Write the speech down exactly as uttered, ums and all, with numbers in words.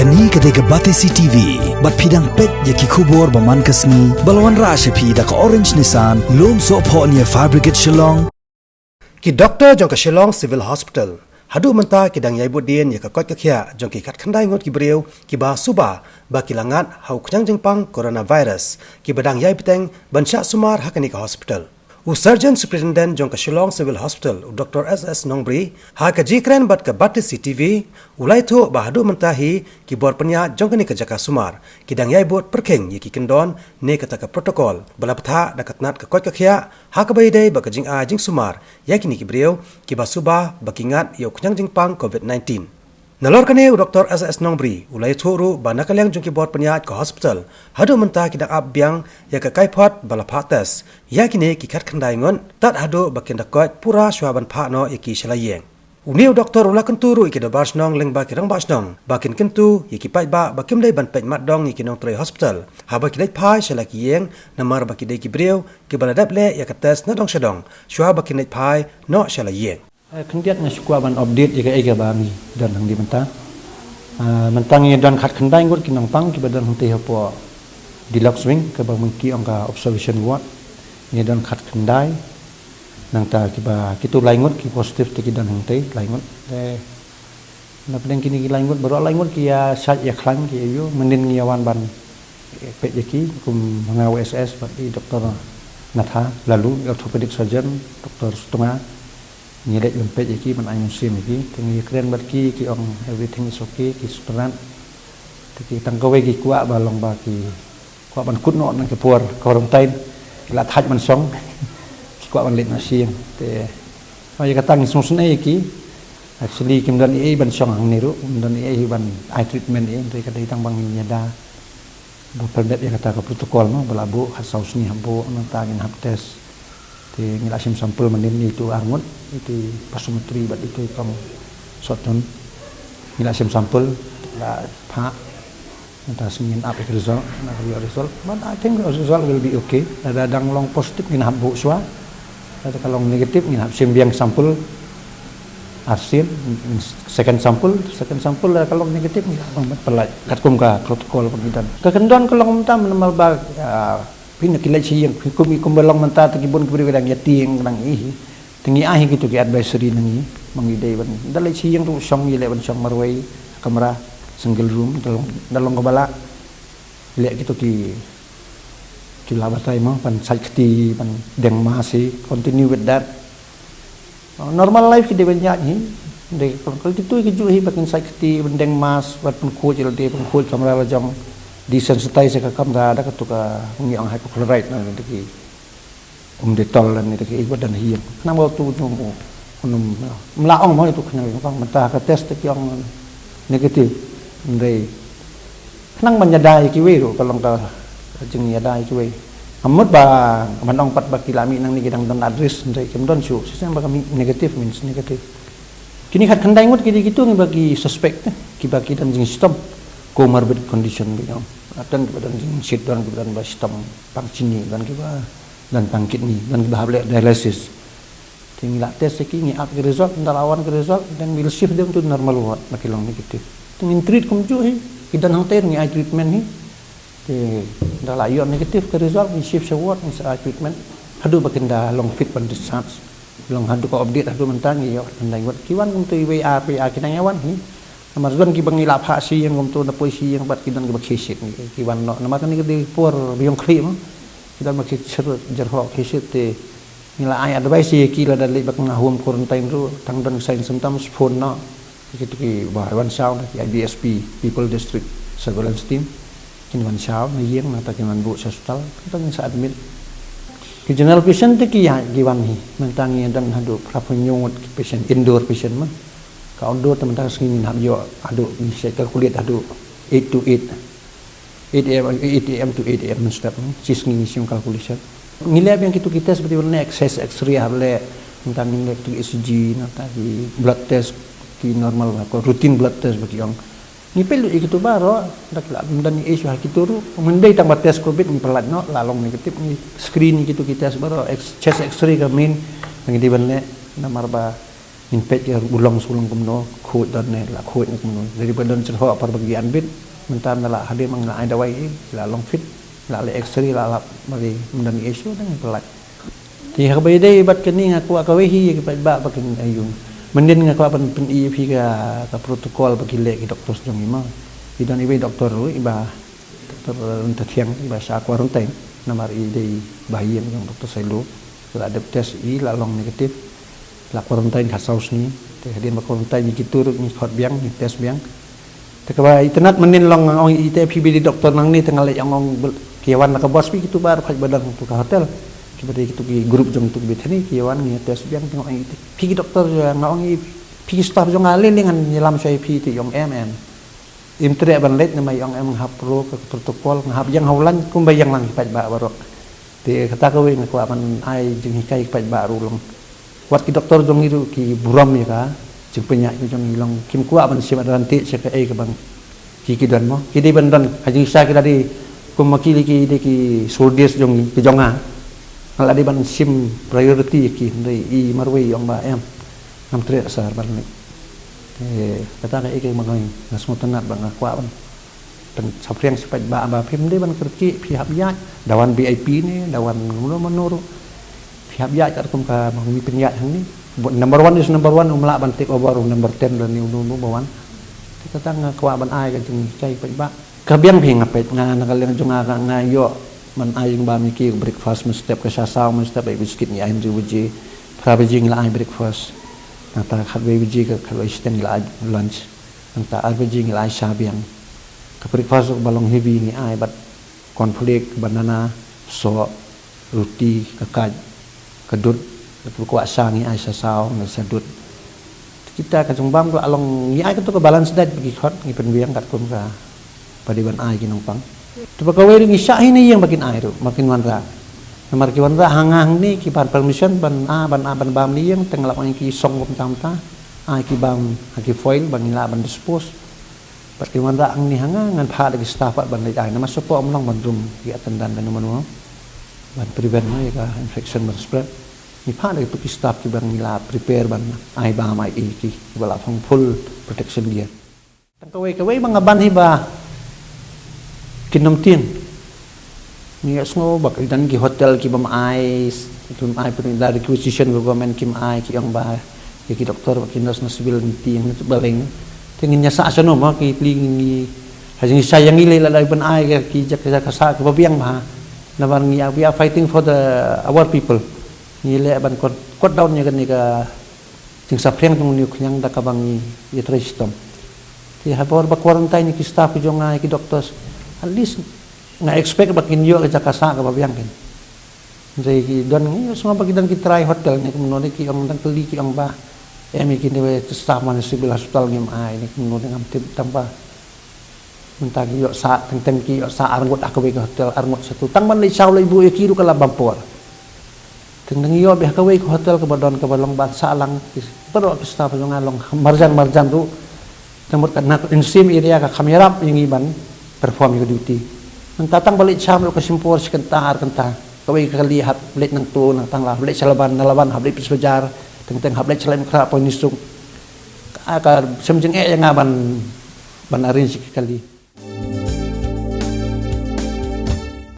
Kane ka dei ka Batesi T V, bad phi dang peit ïa ki khubor ba man ka sngi, ba la wanrah sha phi da ka Orange Nissan, Lumsohphoh near Fire Brigade Shillong. Ki doktor jong ka Shillong Civil Hospital haduh mynta ki dang ïai bud dien ïa ka koit ka khiah jong ki khatkhyndai ngut ki briew kiba suba ba ki la ngat ha u khñiang jingpang coronavirus, kiba dang ïai bteng ban shah sumar ha kane ka hospital. U Surgeon Superintendent jong ka Shillong Civil Hospital, u Doctor S S Nongbri, ha ka jingkren bad ka Batesi T V, u la ïathuh ba haduh mynta hi ki bor pynïaid jong kane ka jaka sumar ki dang ïai bud pyrkhing ïa ki kyndon ne kata ka protocol ba la bthah da ka tnat ka koit ka khiah, ha kaba ïadei bad ka jingai jingsumar ïa kine ki briew kiba suba ba ki ngat ïa u khñiang jingpang COVID nineteen. Nalor kane, u Doctor S S Nongbri u la ïathuh ruh ba na ka liang jong ki bor pynïaid ka hospital, haduh mynta ki dang ap biang ïa ka kaiphod ba la phah test ïa kine ki khatkhyndai ngut, tad haduh ba kin da koit pura shuwa ban phah noh ïa ki sha la ïing. Une u doktor u la kyntu ruh ïa ki dorbar shnong lyngba ki rangbah shnong ba kin kyntu ïa ki paidbah ba kim dei ban peit mat dong ïa ki nongtrei hospital haba ki leit phai sha la ki ïing, namar ba ki dei ki briew kiba la dep leh ïa ka test na dong sha dong shuwa ba kin leit phai noh sha la ïing. Eh, khyndiat nga shu kwah ban update ïa kaei kaba ngi don hangne mynta. Ah, mynta ngi don khatkhyndai ngut ki nongpang kiba don hangtei hapoh deluxe wing, kaba ngi ong ka observation ward. Ngi don khatkhyndai. Nangta kiba, kito lai ngut ki positive te ki don hangtei, lai ngut. Te na pdeng kine ki lai ngut, baroh lai ngut ki ïa shait ïa khlaiñ ki ïa ïoh, mynnin ngi ïa wan ban peit ïa ki, kum nga u S S bad i Doctor Natha Laloo, orthopedic surgeon, Doctor Stunga. Ngi leit ban peit ïa ki, ban ai mynsiem ïa ki. Te ngi kren bad ki, ki ong everything is okay, ki sngewtynnat. Te ki tang kawei ki kwah ba long ba ki kwah ban kut noh na ka por quarantine. Ki la thait ban shong. Ki kwah ban leit noh sha ïing. Te ïa kata ngi sngewsynei ïa ki. Actually kim don ei ei ban shong hangne ruh, kim don ei ei ban ai treatment ei ei, te ka dei tang ba ngin ïada. Ba pyndep ïa kata ka protocol, no, ba la buh khatsaw sngi hap buh, nangta ngin hap test. Te ngi la shim sample mynnin, ïa itu ar ngut, itu i Passumptory bad itu i Kong Sohtun. Ngi la shim sample, la phah. Nangta sngi ngin ap ïa ka result, na ka ïoh result. But I think the result will be okay. Lada dang long positive ngin hap buh shuwa. Lada ka long negative ngin hap shim biang sample arsien, second sample, second sample lada ka long negative ngin hap ban pyllait katkum ka protocol ba ngi don. Ka kyndon ka long mynta namar ba, ah, phin ki leit sha ïing, phin kum, kum ba long mynta te ki bun ki briew ki dang ïatieng, ki dang ih. Te ngi ai hi kito ki advisory na ngi ba ngi dei ban da leit sha ïing ruh shong, ïaleh ban shong marwei, kamra, single room, da long, da long kaba lah. Leh kito ki, ki la batai mo, ban sait kti, ban deng mask hi, continue with that. Uh, normal life ki dei ban ïaid hi. Dei ka, ka, kito ki juh hi ba kin sait kti, ban deng mask, ban pynkhuid ïa lade, pynkhuid kamra la jong, desensitize ïa ka kamra da kato ka ngi ong hypochlorite na, na ki um Dettol lane da kiei ba don ha ïing. Khnang ba uto u nym, u nym, ym lah ong mo, uto khnang ba mynta ka test te ki ong negative. Hynrei khnang ban ïada ïa kiwei ruh, ka long ka jingïada ïa kiwei. Ka mut ba ban ong pat ba ki la mih nangne ki dang don at risk, hynrei kim don shuh. Shisien ba ka mih negative means negative. Kine khatkhyndai ngut ki dei kito ngi ba ki suspect, eh, kiba ki don jingshitom, comorbid condition ba ki ong. Don kiba don jingshit, don kiba don ba shitom pang shini, don kiba don pang kidney, don kiba hap leh dialysis. Te ngi la test ïa ki, ngi ap ki result, ynda la wan ki result, then we'll shift them to normal ward, ba ki long negative. Te ngin treat kumjuh hi, ki don hangtei ngi ai treatment hi. Te ynda la ïoh negative ka result, ngi shift sha ward, ngi sa ai treatment. Haduh ba kin da long fit ban discharge. Long haduh ka update haduh mynta ngi ïoh khatkhyndai ngut. Ki wan kumto iwei ar phi ar ki dang ïa wan hi. Namar don kiba ngi la phah sha ïing kumto, na poi sha ïing bad ki don kiba khie shit ngi, ki wan noh. Namar kane ka dei por ba ïong khlieh mo. Ki don ba ki sher jerhoh khie shit te ngi la ai advice ïa ki lada leit ba ka home quarantine ruh, tang don ki sign symptoms, phone noh. Kito kiba wan shaw na ki I B S P, People District Surveillance Team. Kin wan shaw na ïing, nangta kin wan buh sha hospital, nangta kin sa admit. Ki general patient te ki ïa ki wan hi, mynta ngi don haduh phra phew hynñiew ngut ki patient, indoor patient mo. Ka outdoor te mynta ka sngi ngin hap ïoh haduh, ngi sa calculate haduh eight to eight. Eight A M, eight A M to eight A M mynstep, hmm. Shi sngi ngi shim calculation. Ngi leh biang kito ki test ba dei ban leh, chest X-ray hap leh, nangta ngin leh kito ki E C G, nangta ki blood test, ki normal ba, ko routine blood test ba ki ong. Ngi peit lut ïa kito baroh, da ki la ym don ei ei shuh ha kito ruh. Ym dei tang ba test covid ngi pyllait noh, la long negative ngi screen ïa kito ki test baroh, X-, chest X-ray ka main, ba ngi dei ban leh, namar ba Ngin peit ïa u long shu long kumno, khuid don ne la khuid ne kumno. Dei ba don shu hok par ba ki an bit. Mynta na la hadien ma nga ai dawai, la long fit, la leh x-ray, la lap, mari mynta ni issue dang pynlait. Te ha kaba ïadei bad kane nga kwah kawei hi ïa ki paidbah ba kin ïa ïung. Mynnin nga kwah ban pyni ïa phi ka, ka protocol ba ki leh ki doctors jong ngi ma. Ki don iwei i doctor ruh iba, Doctor Ryntathiang iba shah quarantine namar i dei ba ïeng jong Doctor Sailo. La dep test i la long negative. La quarantine khatsaw sngi. Te hadien ba quarantine ngi kito ruh ngi khot biang, ngi test biang. Te kaba itynnad mynnin long nga ong ïa i te phi ba dei doctor nangne te nga leh ong ong bel, ki wan na ka bus phi kito ba ruh khot ba dang tu ka hotel. Kiba dei kito ki group jong tu ki Bethany ki wan ngi test biang te nga ong ïa i te. Phi ki doctor, nga ong ïa i phi ki staff jong nga lei lei ngan ïalam sha ïa phi te ong em em. Im treh ban leit namar ong em nga hap pro ka protocol nga hap ïeng ha u lain kumba ïeng lang ki paidbah baroh. Te kata kawei nga kwah ban ai jinghikai ki paidbah ruh long. Wat ki doctor jong ngi ruh ki burom ïa ka jingpynïaid ka jong ngi long kim kwah ban shim advantage sha kaei kaba ki ki don mo. Ki dei ban don ha jingshisha ki la dei kum ma ki lei ki dei ki soldiers jong ngi ki jong nga. Nga la dei ban shim priority ïa ki hynrei i marwei ong ba em. Ngam treh sar ban leit. Te kata kaei kaba nga, nga sngewtynnad ba nga kwah ban pynsaphriang sha paidbah ba phim dei ban kyrkieh phi hap ïaid, da wan V I P ne da wan mano mano ruh. Phi hap ïaid katkum kaba ngi pynïaid hangne. Number one is number one, um lah ban take over u number ten lane uno uno ba wan. Te kata nga kwah ban ai ka jinghikai paidbah. Ka biang phi nga peit nga na ka liang jong nga ka nga ïoh ban ai jingbam ïa ki breakfast mynstep ka sha saw mynstep ai biskit ngi ai hynriew baje. Phra baje ngi la ai breakfast. Nangta khatwei baje ka khatwei shiteng ngi la ai lunch. Nangta ar baje ngi la ai sha biang. Ka breakfast ba long heavy ngi ai bad cornflake, banana, soh, ruti, ka kaj, ka dud, ka kwah sha ngi ai sha saw, ngi sha dud. Kita ka jingbam ka long ngi ai kato ka balance diet ba ki khot ngi pynbiang katkum ka ba dei ban ai ki nongpang. Te ba kawei ruh ngi shah hi na ïing ba kin ai ruh, ba kin wanrah. Namar ki wanrah ha nga hangne ki ban permission ban a ban a ban bam na ïing teng lap ngi ki song kumta kumta. Ai ki bam ha ki foil ba ngi lah ban dispose. Bad ki wanrah hangne ha nga ngan phah da ki staff bad ban leit ai namar shuh pom long ban dum ki attendant ban mano ban prevent ïa ka infection ban spread. Ngi phah da ki staff kiba ngi la prepare ban ai bam ai ei ki kiba la phong full protection gear. Tang kawei kawei ba nga ban hi ba kin ym tieng. Ngi ïohsngew ba ki don ki hotel ki bym ai, ki bym ai pynda requisition ka government kim ai ki ong ba ïa ki doctor bad ki nurse na civil ngi tieng na baleng. Te ngin ïa sah shano ma ki pli ngi ha jingshai ïa ngi lei lada ban ai ki jaka sah kiba biang bha. Namar ngi we are fighting for the our people. Ngi leh ban cut down ïa kane ka jingsaphriang jong une u khñiang da kaba ngi ïatrei shitom. Te ha por ba quarantine ïa ki staff ki jong nga ïa ki doctors, at least nga expect ba kin ïoh ka jaka sah kaba biang kein. Hynrei ki don ngi ïohsngew ba ki don ki trai hotel ne kumno ne ki ong dang kylli ki ong ba em ïa kine ki staff man civil hospital ngim ai ne kumno ne ngam tip tang ba mynta ki ïoh sah teng teng ki ïoh sah arngut ha kawei ka hotel arngut shatu tang ban leit shaw leit buh ïa ki ruh ka la bam por. Teng teng ïoh beit ha kawei ka hotel kaba don kaba long ban sah lang ki baroh ki staff jong nga long marjan marjan ruh. Te mut ka na in same area ka kham ïarap ïa ngi ban perform ïa ka duty. Mynta tang ba leit shaw ruh ka shim por shi kynta ar kynta. Kawei ka kali hap leit nangto nangta la hap leit sha Laban na Laban hap leit Pis Bajar teng teng hap leit sha Laitumkhrah Poinisuk. Ka, ka shem jingeh ïa nga ban ban arrange ki kali.